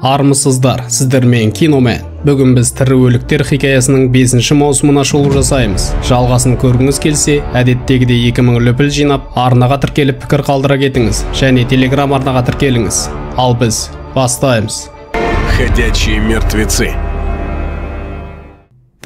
Армысыздар, сіздермен Киномен. Бүгін біз тірі өліктер хикаясының 5-ші маусымына шолу жасаймыз. Жалғасын көргіңіз келсе, әдеттегідей 2000 лүпіл жинап, арнаға тіркеліп пікір қалдыра кетіңіз және Телеграм арнаға тіркеліңіз. Ал біз бастаймыз. Ходячие мертвецы.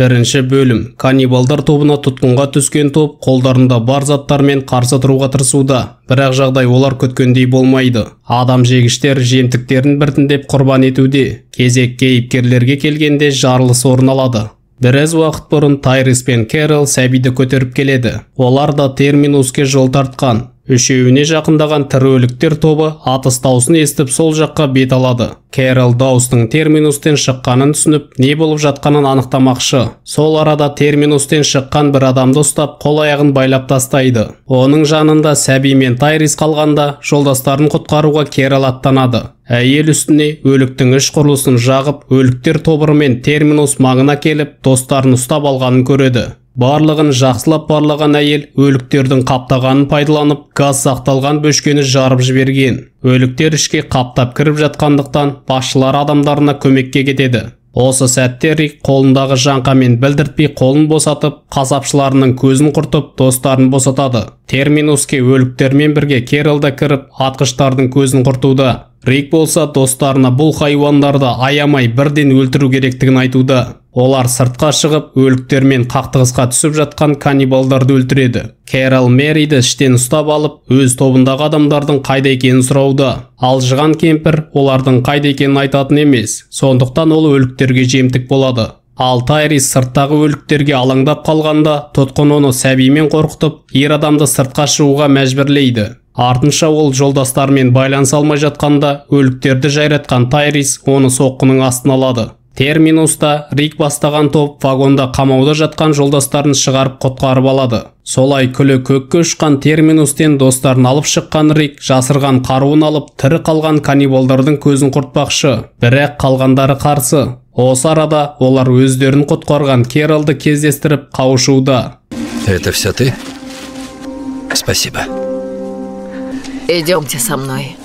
Бірінші бөлім. Каннибалдар тобына тұтқынға түскен топ қолдарында бар заттармен қарсы тұруға тырысуда. Бірақ жағдай олар күткендей болмайды. Адам жегіштер жемтіктерін біртіндеп құрбан етуде. Кезек кейіпкерлерге келгенде жарылыс орын алады. Біраз уақыт бұрын Тайрис пен Кэрол сәбиді көтеріп келеді. Олар да Терминуске жол тартқан. Үшеуіне жақындаған тірі өліктер тобы атыс даусын естіп сол жаққа бет алады. Кэрол дауыстың Терминустен шыққанын түсініп, не болып жатқанын анықтамақшы. Сол арада Терминустен шыққан бір адамды ұстап, қол аяғын байлап тастайды. Оның жанында сәби мен Тайрис қалғанда, жолдастарын құтқаруға Кэрол аттанады. Әйел үстіне өліктің іш құрылысын жағып, өліктер тобырымен Терминус маңына келіп, достарын ұстап алғанын көреді. Барлығын жақсылап барлаған әйел өліктердің қаптағанын пайдаланып, газ сақталған бөшкені жарып жіберген. Өліктер ішке қаптап кіріп жатқандықтан басшылар адамдарына көмекке кетеді. Осы сәтте Рик қолындағы жаңқамен білдіртпей қолын босатып, қасапшыларының көзін құртып, достарын босатады. Терминуске өліктермен бірге Кэрол да кіріп, атқыштардың көзін құртуда. Рик болса достарына бұл хайуандарды аямай бірден өлтіру керектігін айтуда. Олар сыртқа шығып, өліктермен қақтығысқа түсіп жатқан каннибалдарды өлтіреді. Кэрол Мэриді іштен ұстап алып, өз тобындағы адамдардың қайда екенін сұрауда. Алжыған кемпір олардың қайда екенін айтатын емес, сондықтан ол өліктерге жемтік болады. Ал Тайрис сырттағы өліктерге алаңдап қалғанда, тұтқын оны сәбимен қорқытып, ер адамды сыртқа шығуға мәжбүрлейді. Артынша ол жолдастарымен байланыса алмай жатқанда, өліктерді жайратқан Тайрис оны соққының астына алады. Терминуста Рик бастаған топ вагонда қамауда жатқан жолдастарын шығарып құтқарып алады. Солай күлі көкке ұшқан Терминустен достарын алып шыққан Рик жасырған қаруын алып, тірі қалған каннибалдардың көзін құртпақшы. Бірақ қалғандары қарсы. Осы арада олар өздерін құтқарған Кэролды кездестіріп қауышуда. Это все ты? Спасибо. Идемте со мной.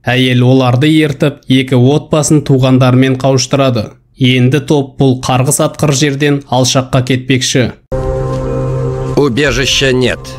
Әйел оларды ертіп, екі отбасын туғандарымен қауыштырады. Енді топ бұл қарғыс атқыр жерден алшаққа кетпекші. Убежища нет.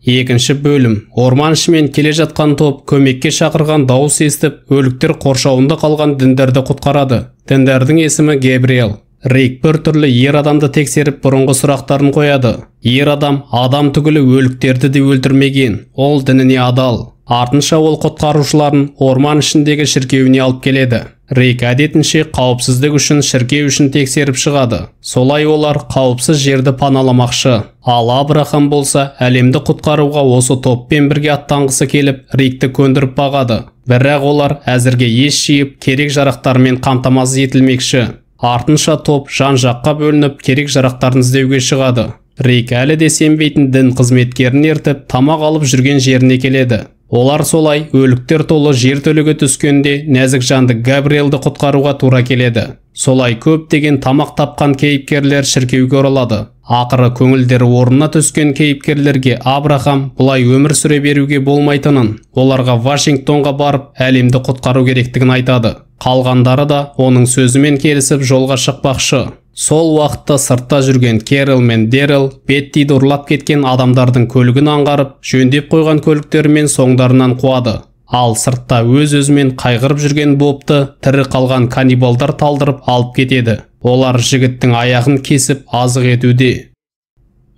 Екінші бөлім. Орман ішімен келе жатқан топ көмекке шақырған дауыс естіп, өліктер қоршауында қалған діндерді құтқарады. Діндердің есімі Габриэл. Рик бір түрлі ер адамды тексеріп бұрынғы сұрақтарын қояды. Ер адам адам түгілі өліктерді де өлтірмеген, ол дініне адал. Артынша ол құтқарушыларын орман ішіндегі шіркеуіне алып келеді. Рик әдетінше қауіпсіздік үшін шіркеу үшін тексеріп шығады. Солай олар қауіпсіз жерді паналамақшы. Ал Абрахам болса әлемді құтқаруға осы топпен бірге аттанғысы келіп, Рикті көндіріп бағады. Бірақ олар әзірге ес жиып, керек жарақтармен қамтамасыз етілмекші. Артынша топ жан-жаққа бөлініп, керек жарақтарын іздеуге шығады. Рик әлі де сенбейтін дін қызметкерін ертіп, тамақ алып жүрген жеріне келеді. Олар солай өліктер толы жертөлеге түскенде нәзік жанды Габриэлді құтқаруға тура келеді. Солай көптеген тамақ тапқан кейіпкерлер шіркеуге оралады. Ақыры көңілдері орнына түскен кейіпкерлерге Абрахам бұлай өмір сүре беруге болмайтынын, оларға Вашингтонға барып әлемді құтқару керектігін айтады. Қалғандары да оның сөзімен келісіп жолға шықпақшы. Сол уақытта сыртта жүрген Кэрол мен Дэрил Беттиді ұрлап кеткен адамдардың көлігін аңғарып, жөндеп қойған көліктерімен соңдарынан қуады. Ал сыртта өз-өзімен қайғырып жүрген Бобты тірі қалған каннибалдар талдырып алып кетеді. Олар жігіттің аяғын кесіп азық етуде.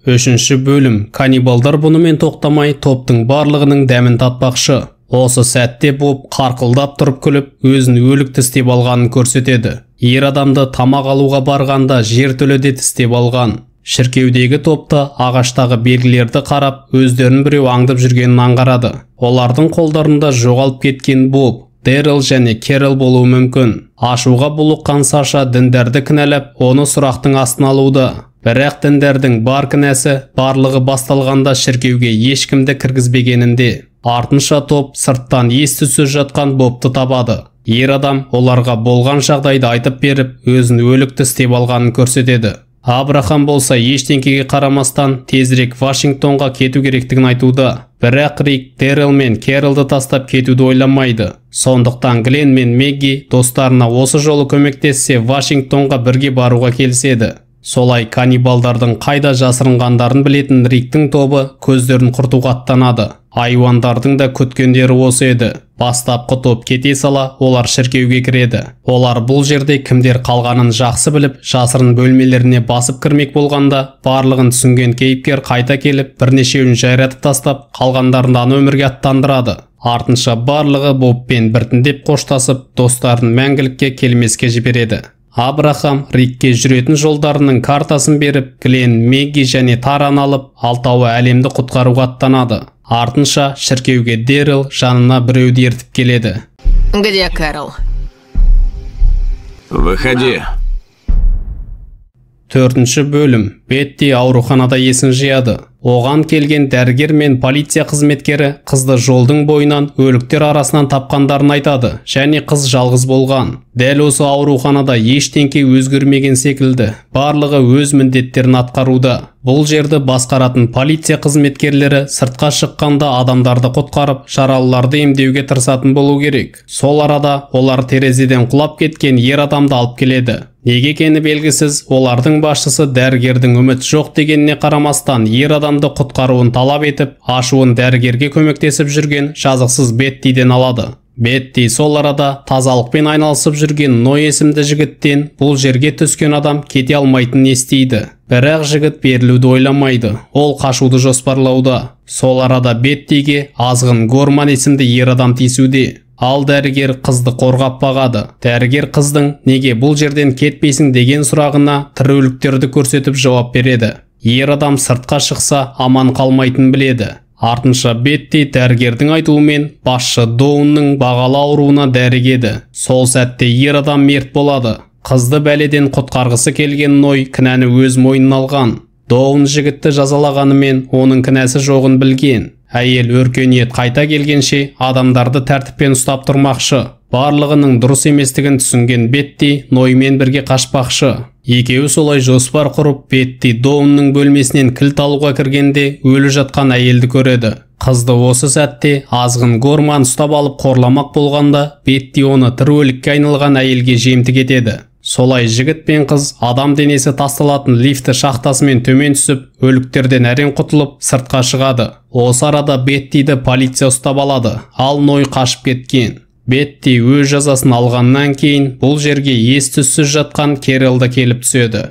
Үшінші бөлім. Каннибалдар бұнымен тоқтамай топтың барлығының дәмін татпақшы. Осы сәтте Боб қарқылдап тұрып күліп, өзін өлік тістеп алғанын көрсетеді. Ер адамды тамақ алуға барғанда жертөледе тістеп алған. Шіркеудегі топта ағаштағы белгілерді қарап, өздерін біреу аңдып жүргенін аңғарады. Олардың қолдарында жоғалып кеткен Боб, Дэрил және Кэрол болуы мүмкін. Ашуға булыққан Саша діндерді кінәлап, оны сұрақтың астына алуда. Бірақ діндердің бар кінәсі барлығы басталғанда шіркеуге ешкімді кіргізбегенінде. Артынша топ сырттан ес-түссіз жатқан Бобты табады. Ер адам оларға болған жағдайды айтып беріп, өзін өлік тістеп алғанын көрсетеді. Абрахам болса ештеңкеге қарамастан тезірек Вашингтонға кету керектігін айтуда. Бірақ Рик Дэрил мен Кэролды тастап кетуді ойламайды. Сондықтан Глен мен Мегги достарына осы жолы көмектессе, Вашингтонға бірге баруға келіседі. Солай каннибалдардың қайда жасырынғандарын білетін Риктің тобы көздерін құртуға аттанады. Айуандардың да күткендері осы еді. Бастапқы топ кете сала, олар шіркеуге кіреді. Олар бұл жерде кімдер қалғанын жақсы біліп, жасырын бөлмелеріне басып кірмек болғанда, барлығын түсінген кейіпкер қайта келіп, бірнешеуін жайратып тастап, қалғандарын ана өмірге аттандырады. Артынша барлығы Бобпен біртіндеп қоштасып, достарын мәңгілікке келмеске жібереді. Абрахам Рикке жүретін жолдарының картасын беріп, Глен, Мегги және Тараны алып, алтауы әлемді құтқаруға аттанады. Артынша шіркеуге Дэрил жанына біреуді ертіп келеді. Где Кэрол? Выходи. Төртінші бөлім. Бетти ауруханада есін жияды. Оған келген дәрігер мен полиция қызметкері қызды жолдың бойынан өліктер арасынан тапқандарын айтады, және қыз жалғыз болған. Дәл осы ауруханада ештеңке өзгермеген секілді. Барлығы өз міндеттерін атқаруда. Бұл жерді басқаратын полиция қызметкерлері сыртқа шыққанда адамдарды құтқарып, жаралыларды емдеуге тырысатын болу керек. Сол арада олар терезеден құлап кеткен ер адамды алып келеді. Неге екені белгісіз, олардың басшысы дәрігердің үміт жоқ дегеніне қарамастан ер адамды құтқаруын талап етіп, ашуын дәрігерге көмектесіп жүрген жазықсыз Беттиден алады. Бетти сол арада тазалықпен айналысып жүрген Ной есімді жігіттен бұл жерге түскен адам кете алмайтынын естиді. Бірақ жігіт берілуді ойламайды, ол қашуды жоспарлауда. Сол арада Беттиге азғын Горман есімді ер адам тиісуде. Ал дәрігер қызды қорғап бағады. Дәрігер қыздың неге бұл жерден кетпейсің деген сұрағына тірі өліктерді көрсетіп жауап береді. Ер адам сыртқа шықса аман қалмайтынын біледі. Артынша Бетти дәрігердің айтуымен басшы Доунның бағалы ауруына дәрігеді. Сол сәтте ер адам мерт болады. Қызды бәледен құтқарғысы келген Ной кінәні өз мойнына алған. Доун жігітті жазалағанымен оның кінәсі жоғын білген. Әйел өркениет қайта келгенше адамдарды тәртіппен ұстап тұрмақшы. Барлығының дұрыс еместігін түсінген Бетти Ноймен бірге қашпақшы. Екеуі солай жоспар құрып, Бетти Доунның бөлмесінен кілт алуға кіргенде өлі жатқан әйелді көреді. Қызды осы сәтте азғын Горман ұстап алып қорламақ болғанда, Бетти оны тірі өлікке айналған әйелге жемтік етеді. Солай жігіт пен қыз адам денесі тасталатын лифті шахтасымен төмен түсіп, өліктерден әрең құтылып, сыртқа шығады. Осы арада Беттиді полиция ұстап алады, ал Ной қашып кеткен. Бетти өз жазасын алғаннан кейін бұл жерге ес-түссіз жатқан Кэролды келіп түседі.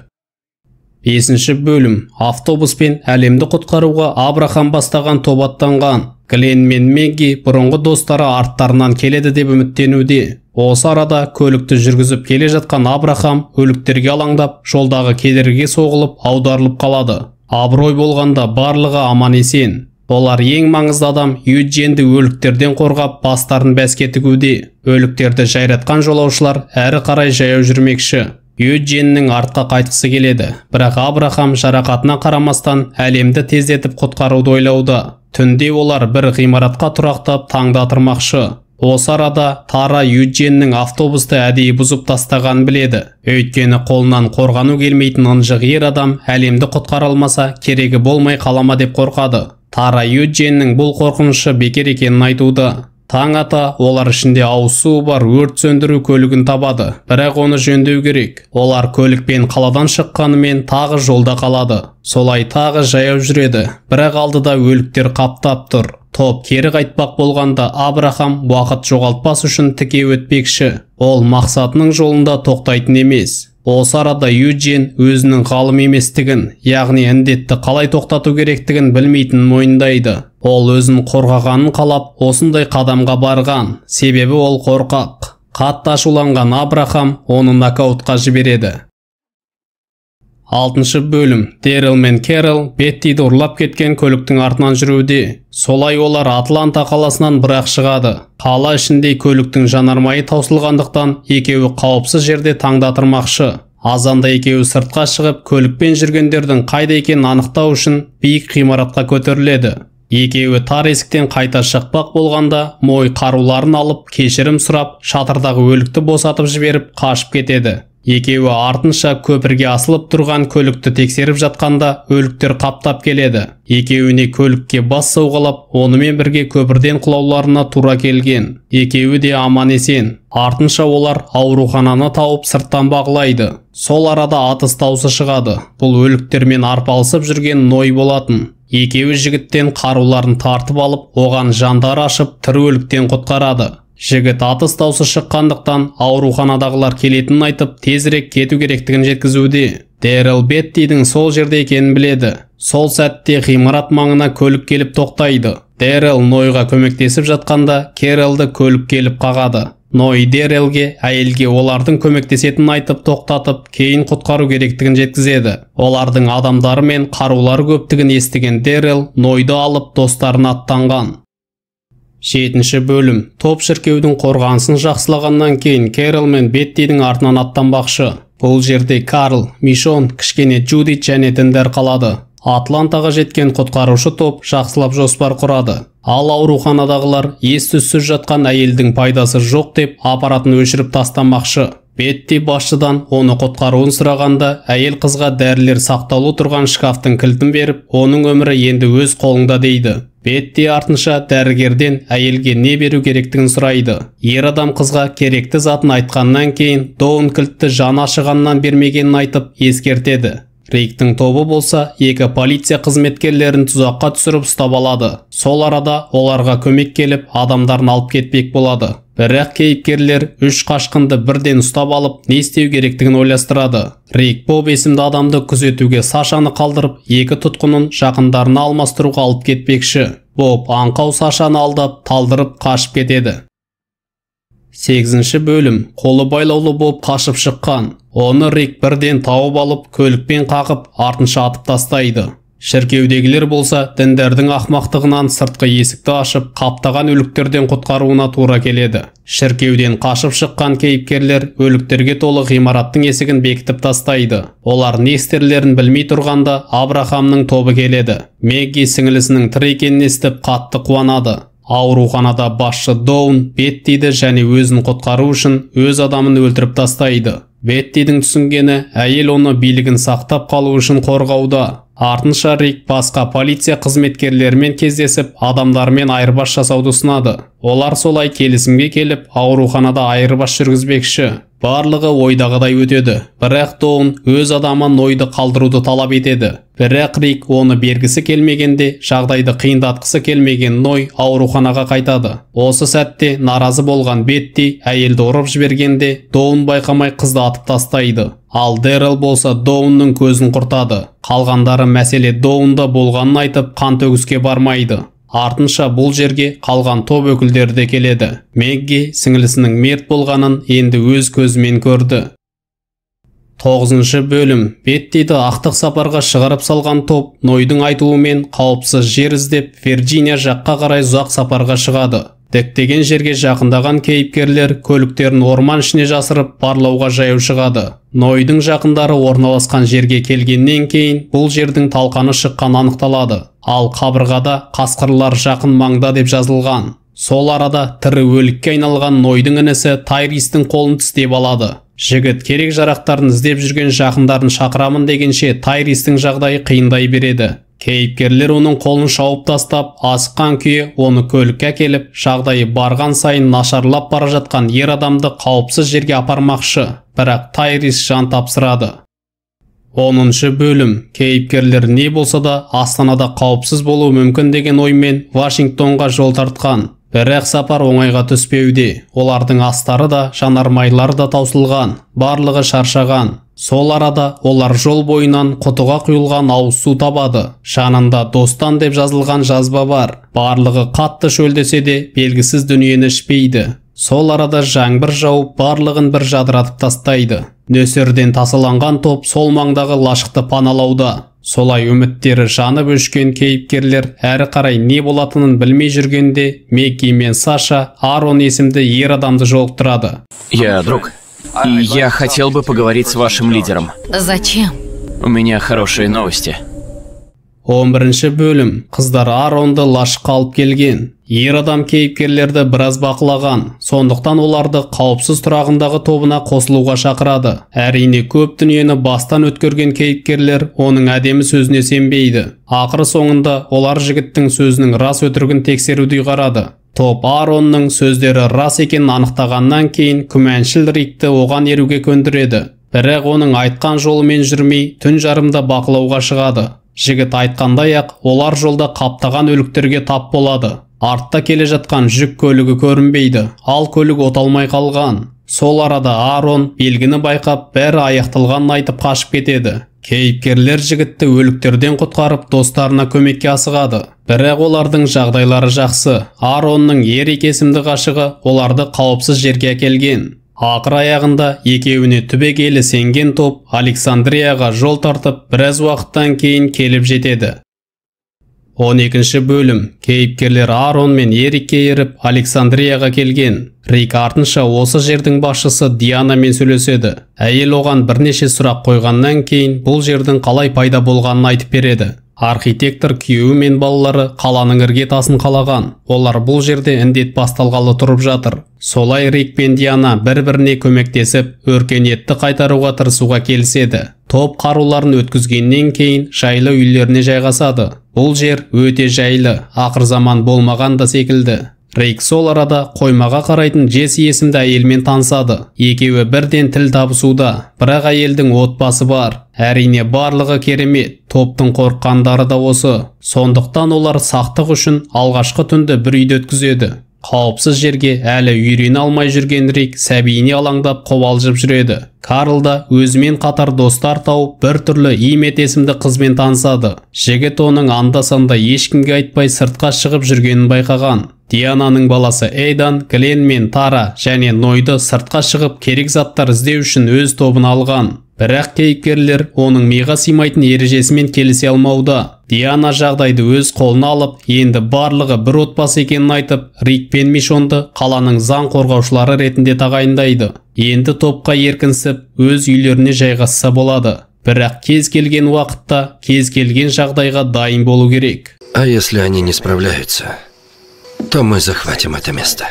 Бесінші бөлім. Автобуспен әлемді құтқаруға Абрахам бастаған топ аттанған. Глен мен Мегги бұрынғы достары арттарынан келеді деп үміттенуде. Осы арада көлікті жүргізіп келе жатқан Абрахам өліктерге алаңдап, жолдағы кедергіге соғылып, аударылып қалады. Абырой болғанда барлығы аман есен. Олар ең маңызды адам Юджинді өліктерден қорғап, бастарын бәске тігуде. Өліктерді жайратқан жолаушылар әрі қарай жаяу жүрмекші. Юджиннің артқа қайтқысы келеді, бірақ Абрахам жарақатына қарамастан әлемді тездетіп құтқаруды ойлауда. Түнде олар бір ғимаратқа тұрақтап таңды атырмақшы. Осы арада Тара Юджиннің автобусты әдейі бұзып тастағанын біледі. Өйткені қолынан қорғану келмейтін ынжық ер адам әлемді құтқара алмаса, керегі болмай қалама деп қорқады. Тара Юджиннің бұл қорқынышы бекер екенін айтуда. Таң ата олар ішінде ауыз суы бар өрт сөндіру көлігін табады, бірақ оны жөндеу керек. Олар көлікпен қаладан шыққанымен тағы жолда қалады. Солай тағы жаяу жүреді, бірақ алдыда өліктер қаптап тұр. Топ кері қайтпақ болғанда Абрахам уақыт жоғалтпас үшін тіке өтпекші. Ол мақсатының жолында тоқтайтын емес. Осы арада Юджин өзінің ғалым еместігін, яғни індетті қалай тоқтату керектігін білмейтінін мойындайды. Ол өзін қорғағанын қалап, осындай қадамға барған. Себебі ол қорқақ. Қатты ашуланған Абрахам оны нокаутқа жібереді. Алтыншы бөлім. Дэрил мен Кэрол Беттиді ұрлап кеткен көліктің артынан жүруде. Солай олар Атланта қаласынан бірақ шығады. Қала ішінде көліктің жанармайы таусылғандықтан екеуі қауіпсіз жерде таңды атырмақшы. Азанда екеуі сыртқа шығып, көлікпен жүргендердің қайда екенін анықтау үшін биік ғимаратқа көтеріледі. Екеуі тар есіктен қайта шықпақ болғанда Мой қаруларын алып, кешірім сұрап, шатырдағы өлікті босатып жіберіп, қашып кетеді. Екеуі артынша көпірге асылып тұрған көлікті тексеріп жатқанда өліктер қаптап келеді. Екеуіне көлікке бас сауғалап, онымен бірге көпірден құлауларына тура келген. Екеуі де аман есен. Артынша олар аурухананы тауып сырттан бағлайды. Сол арада атыс даусы шығады. Бұл өліктермен арпалысып жүрген Ной болатын. Екеуі жігіттен қаруларын тартып алып, оған жандары ашып, тірі өліктен құтқарады. Жігіт атыс даусы шыққандықтан ауруханадағылар келетінін айтып, тезірек кету керектігін жеткізуде. Дэрил Беттидің сол жерде екенін біледі. Сол сәтте ғимарат маңына көлік келіп тоқтайды. Дэрил Нойға көмектесіп жатқанда Керролды көлік келіп қағады. Ной Дэрилге әйелге олардың көмектесетінін айтып тоқтатып, кейін құтқару керектігін жеткізеді. Олардың адамдары мен қарулары көптігін естіген Дэрил Нойды алып достарына аттанған. 7-ші бөлім. Топ шіркеудің қорғанысын жақсылағаннан кейін Керрол мен Беттидің артынан аттанбақшы. Бұл жерде Карл, Мишон, кішкене Джудит және діндар қалады. Атлантаға жеткен құтқарушы топ жақсылап жоспар құрады. Ал ауруханадағылар ес-түссіз жатқан әйелдің пайдасы жоқ деп аппаратын өшіріп тастамақшы. Бетти басшыдан оны құтқаруын сұрағанда әйел қызға дәрілер сақтаулы тұрған шкафтың кілтін беріп, оның өмірі енді өз қолыңда дейді. Бетти артынша дәрігерден әйелге не беру керектігін сұрайды. Ер адам қызға керекті затын айтқаннан кейін Доун кілтті жаны ашығаннан бермегенін айтып ескертеді. Риктің тобы болса, екі полиция қызметкерлерін тұзаққа түсіріп ұстап алады. Сол арада оларға көмек келіп, адамдарын алып кетпек болады. Бірақ кейіпкерлер үш қашқынды бірден ұстап алып, не істеу керектігін ойластырады. Рик Боб есімді адамды күзетуге Сашаны қалдырып, екі тұтқынын жақындарына алмастыруға алып кетпекші. Боб аңқау Сашаны алдап, талдырып қашып кетеді. 8-ші бөлім. Қолы байлаулы Боб қашып шыққан. Оны Рик бірден тауып алып, көлікпен қағып, артынша атып тастайды. Шіркеудегілер болса, діндердің ақмақтығынан сыртқы есікті ашып, қаптаған өліктерден құтқаруына тура келеді. Шіркеуден қашып шыққан кейіпкерлер өліктерге толы ғимараттың есігін бекітіп тастайды. Олар не істерлерін білмей тұрғанда Абрахамның тобы келеді. Мегги сіңілісінің тірі екенін естіп қатты қуанады. Ауруханада басшы Доун Беттиді және өзін құтқару үшін өз адамын өлтіріп тастайды. Беттидің түсінгені, әйел оны билігін сақтап қалу үшін қорғауда. Артынша Рик басқа полиция қызметкерлерімен кездесіп, адамдармен айырбас жасауды ұсынады. Олар солай келісімге келіп, ауруханада айырбас жүргізбекші. Барлығы ойдағыдай өтеді. Бірақ Доун өз адамы Нойды қалдыруды талап етеді. Бірақ Рик оны бергісі келмегенде, жағдайды қиындатқысы келмеген Ной ауруханаға қайтады. Осы сәтте наразы болған Бетти әйелді ұрып жібергенде, Доун байқамай қызды атып тастайды. Ал Дэрил болса Доунның көзін құртады. Қалғандары мәселе Доунда болғанын айтып, қан төгіске бармайды. Артынша бұл жерге қалған топ өкілдері де келеді. Мегги сіңілісінің мерт болғанын енді өз көзімен көрді. 9-шы бөлім. Беттиді ақтық сапарға шығарып салған топ Нойдың айтуымен қауіпсіз жер іздеп Вирджиния жаққа қарай ұзақ сапарға шығады. Діттеген жерге жақындаған кейіпкерлер көліктерін орман ішіне жасырып барлауға жаяу шығады. Нойдың жақындары орналасқан жерге келгеннен кейін бұл жердің талқаны шыққан анықталады. Ал қабырғада қасқырлар жақын маңда деп жазылған. Сол арада тірі өлікке айналған Нойдың інісі Тайристің қолын тістеп алады. Жігіт керек жарақтарын іздеп жүрген жақындарын шақырамын дегенше Тайристің жағдайы қиындай береді. Кейіпкерлер оның қолын шауып тастап, асыққан күйі оны көлікке әкеліп, жағдайы барған сайын нашарлап бара жатқан ер адамды қауіпсіз жерге апармақшы. Бірақ Тайрис жан тапсырады. 10-шы бөлім. Кейіпкерлер не болса да Астанада қауіпсіз болуы мүмкін деген оймен Вашингтонға жол тартқан. Бірақ сапар оңайға түспеуде. Олардың астары да, жанармайлары да таусылған, барлығы шаршаған. Сол арада олар жол бойынан құтыға құйылған ауыз су табады. Жанында «Достан» деп жазылған жазба бар. Барлығы қатты шөлдесе де белгісіз дүниені ішпейді. Сол арада жаңбыр жауып, барлығын бір жадыратып тастайды. Нөсерден тасаланған топ сол маңдағы лашықты паналауда. Солай үміттері жанып өшкен кейіпкерлер әрі қарай не болатынын білмей жүргенде Мегги мен Саша Арон есімді ер адамды жолықтырады. Я друг. И я хотел бы поговорить с вашим лидером. Зачем? У меня хорошие новости. 11 бөлім. Қыздар Аронды лашыққа алып келген. Ер адам кейіпкерлерді біраз бақылаған, сондықтан оларды қауіпсіз тұрағындағы тобына қосылуға шақырады. Әрине, көп дүниені бастан өткерген кейіпкерлер оның әдемі сөзіне сенбейді. Ақыры соңында олар жігіттің сөзінің рас өтірігін тексеруді ұйғарады. Топ Аронның сөздері рас екенін анықтағаннан кейін күмәншіл Рикті оған еруге көндіреді. Бірақ оның айтқан жолымен жүрмей, түн жарымда бақылауға шығады. Жігіт айтқандай-ақ, олар жолда қаптаған өліктерге тап болады. Артта келе жатқан жүк көлігі көрінбейді, ал көлік оталмай қалған. Сол арада Арон белгіні байқап, бәрі аяқталғанын айтып қашып кетеді. Кейіпкерлер жігітті өліктерден құтқарып, достарына көмекке асығады. Бірақ олардың жағдайлары жақсы. Аронның Ерик есімді ғашығы оларды қауіпсіз жерге әкелген. Ақыр аяғында екеуіне түбегейлі сенген топ Александрияға жол тартып, біраз уақыттан кейін келіп жетеді. 12 бөлім. Кейіпкерлер Арон мен Эрикке еріп Александрияға келген. Рик артынша осы жердің басшысы Дианамен сөйлеседі. Әйел оған бірнеше сұрақ қойғаннан кейін бұл жердің қалай пайда болғанын айтып береді. Архитектор күйеуі мен балалары қаланың іргетасын қалаған. Олар бұл жерде індет басталғалы тұрып жатыр. Солай Рик пен Диана бір-біріне көмектесіп, өркениетті қайтаруға тырысуға келіседі. Топ қаруларын өткізгеннен кейін жайлы үйлеріне жайғасады. Бұл жер өте жайлы, ақыр заман болмаған да секілді. Рик сол арада қоймаға қарайтын Джесси есімді әйелмен танысады. Екеуі бірден тіл табысуда, бірақ әйелдің отбасы бар. Әрине, барлығы керемет. Топтың қорыққандары да осы. Сондықтан олар сақтық үшін алғашқы түнді бір үйде өткізеді. Қауіпсіз жерге әлі үйрене алмай жүрген Рик сәбиіне алаңдап қобалжып жүреді. Карл да өзімен қатар достар тауып, бір түрлі Имет есімді қызбен танысады. Жігіт оның анда-санда ешкімге айтпай сыртқа шығып жүргенін байқаған. Диананың баласы Эйдан, Глен мен Тара және Нойды сыртқа шығып керек заттар іздеу үшін өз тобына алған. Бірақ кейіпкерлер оның миға сыймайтын ережесімен келісе алмауда. Диана жағдайды өз қолына алып, енді барлығы бір отбасы екенін айтып, Рик пен Мишонды қаланың заң қорғаушылары ретінде тағайындайды. Енді топқа еркінсіп, өз үйлеріне жайғасса болады. Бірақ кез келген уақытта, кез келген жағдайға дайын болу керек. А если они не справляются, то мы захватим это место.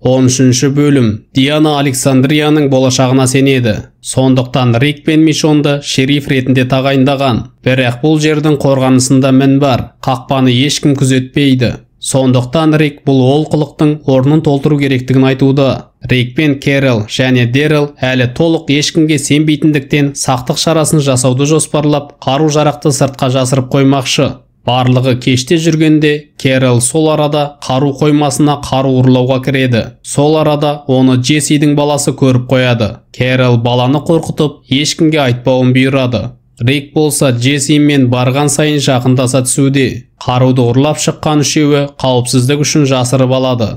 13 бөлім. Диана Александрияның болашағына сенеді. Сондықтан Рик пен Мишонды шериф ретінде тағайындаған. Бірақ бұл жердің қорғанысында мін бар, қақпаны ешкім күзетпейді. Сондықтан Рик бұл олқылықтың орнын толтыру керектігін айтуда. Рик пен Керл және Дэрил әлі толық ешкімге сенбейтіндіктен сақтық шарасын жасауды жоспарлап, қару-жарақты сыртқа жасырып қоймақшы. Барлығы кеште жүргенде Керл сол арада қару қоймасына қару ұрлауға кіреді. Сол арада оны Джессидің баласы көріп қояды. Керл баланы қорқытып, ешкімге айтпауын бұйырады. Рик болса Джессимен барған сайын жақындаса түсуде. Қаруды ұрлап шыққан үшеуі қауіпсіздік үшін жасырып алады.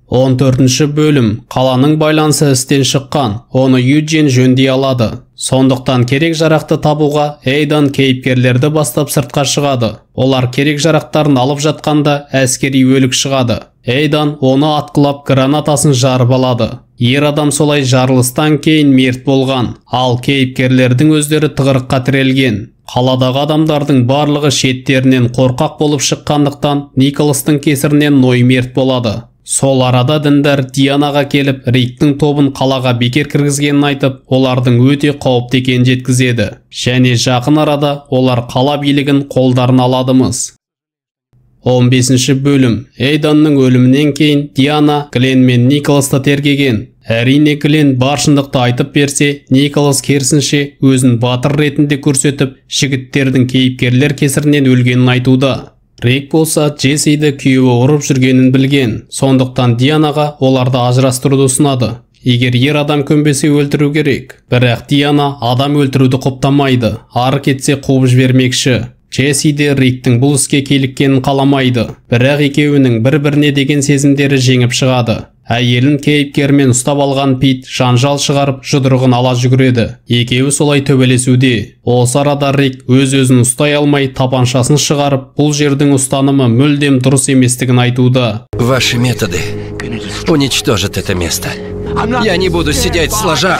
14 бөлім. Қаланың байланысы істен шыққан, оны Юджин жөндей алады. Сондықтан керек жарақты табуға Эйдан кейіпкерлерді бастап сыртқа шығады. Олар керек жарақтарын алып жатқанда әскери өлік шығады. Эйдан оны атқылап гранатасын жарып алады. Ер адам солай жарылыстан кейін мерт болған, ал кейіпкерлердің өздері тығырыққа тірелген. Қаладағы адамдардың барлығы шеттерінен қорқақ болып шыққандықтан Николастың кесірінен Ной мерт болады. Сол арада діндар Дианаға келіп, Риктің тобын қалаға бекер кіргізгенін айтып, олардың өте қауіпті екенін жеткізеді. Және жақын арада олар қала билігін қолдарына аладымыз. 15 бөлім. Эйданның өлімінен кейін Диана Глен мен Николасты тергеген. Әрине, Глен бар шындықты айтып берсе, Николас керісінше өзін батыр ретінде көрсетіп, жігіттердің кейіпкерлер кесірінен өлгенін айтуда. Рик болса Джессиді күйеуі ұрып жүргенін білген, сондықтан Дианаға оларды ажырастыруды ұсынады. Егер ер адам көнбесе өлтіру керек. Бірақ Диана адам өлтіруді құптамайды, ары кетсе қуып жібермекші. Джесси де Риктің бұл іске киліккенін қаламайды, бірақ екеуінің бір-біріне деген сезімдері жеңіп шығады. Әйелін кейіпкермен ұстап алған Пит жанжал шығарып, жұдырығын ала жүгіреді. Екеуі солай төбелесуде. Осы арада Рик өз-өзін ұстай алмай тапаншасын шығарып, бұл жердің ұстанымы мүлдем дұрыс еместігін айтуда. Ваши методы уничтожат это место. Я не буду сидеть сложа.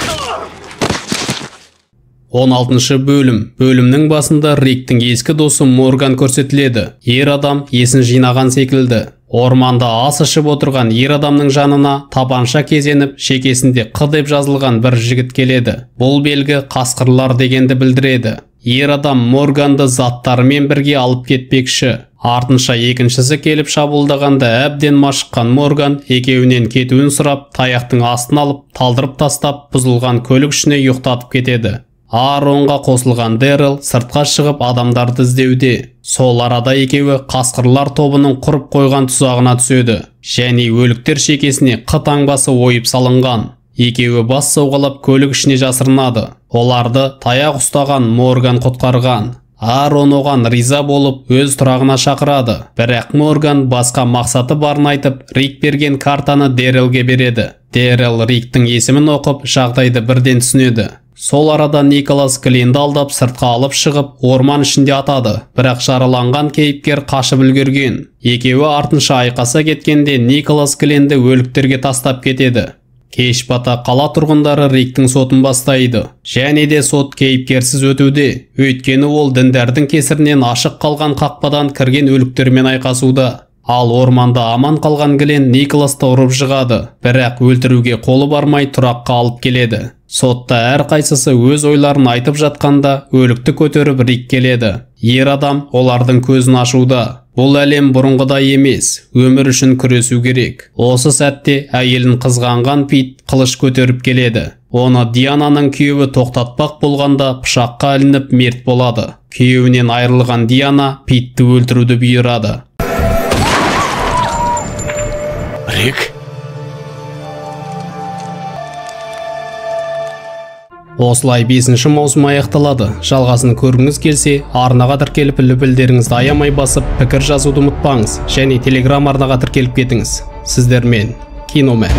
16 бөлім. Бөлімнің басында Риктің ескі досы Морган көрсетіледі. Ер адам есін жинаған секілді. Орманда ас ішіп отырған ер адамның жанына тапанша кезеніп, шекесінде Қ деп жазылған бір жігіт келеді. Бұл белгі қасқырлар дегенді білдіреді. Ер адам Морганды заттарымен бірге алып кетпекші. Артынша екіншісі келіп шабуылдағанда әбден машыққан Морган екеуінен кетуін сұрап, таяқтың астын алып, талдырып тастап, бұзылған көлік ішіне ұйықтатып кетеді. Ааронға қосылған Дэрил сыртқа шығып адамдарды іздеуде. Сол арада екеуі қасқырлар тобының құрып қойған тұзағына түседі. Және өліктер шекесіне Қ таңбасы ойып салынған. Екеуі бас сауғалап көлік ішіне жасырынады. Оларды таяқ ұстаған Морган құтқарған. Аарон оған риза болып өз тұрағына шақырады. Бірақ Морган басқа мақсаты барын айтып, Рик берген картаны Дэрилге береді. Дэрил Риктің есімін оқып, жағдайды бірден түсінеді. Сол арада Николас Гленді алдап сыртқа алып шығып, орман ішінде атады. Бірақ жараланған кейіпкер қашып үлгерген. Екеуі артынша айқаса кеткенде Николас Гленді өліктерге тастап кетеді. Кеш бата қала тұрғындары Риктің сотын бастайды. Және де сот кейіпкерсіз өтуде. Өйткені ол діндардың кесірінен ашық қалған қақпадан кірген өліктермен айқасуда. Ал орманда аман қалған Глен Николасты ұрып жығады. Бірақ өлтіруге қолы бармай тұраққа алып келеді. Сотта әрқайсысы өз ойларын айтып жатқанда өлікті көтеріп Рик келеді. Ер адам олардың көзін ашуда. Бұл әлем бұрынғыдай емес, өмір үшін күресу керек. Осы сәтте әйелін қызғанған Пит қылыш көтеріп келеді. Оны Диананың күйеуі тоқтатпақ болғанда пышаққа ілініп мерт болады. Күйеуінен айырылған Диана Питті өлтіруді бұйырады. Рик? Осылай 5 маусым аяқталады. Жалғасын көргіңіз келсе, арнаға тіркеліп лүпілдеріңізді аямай басып, пікір жазуды ұмытпаңыз және телеграм арнаға тіркеліп кетіңіз. Сіздермен Киномен.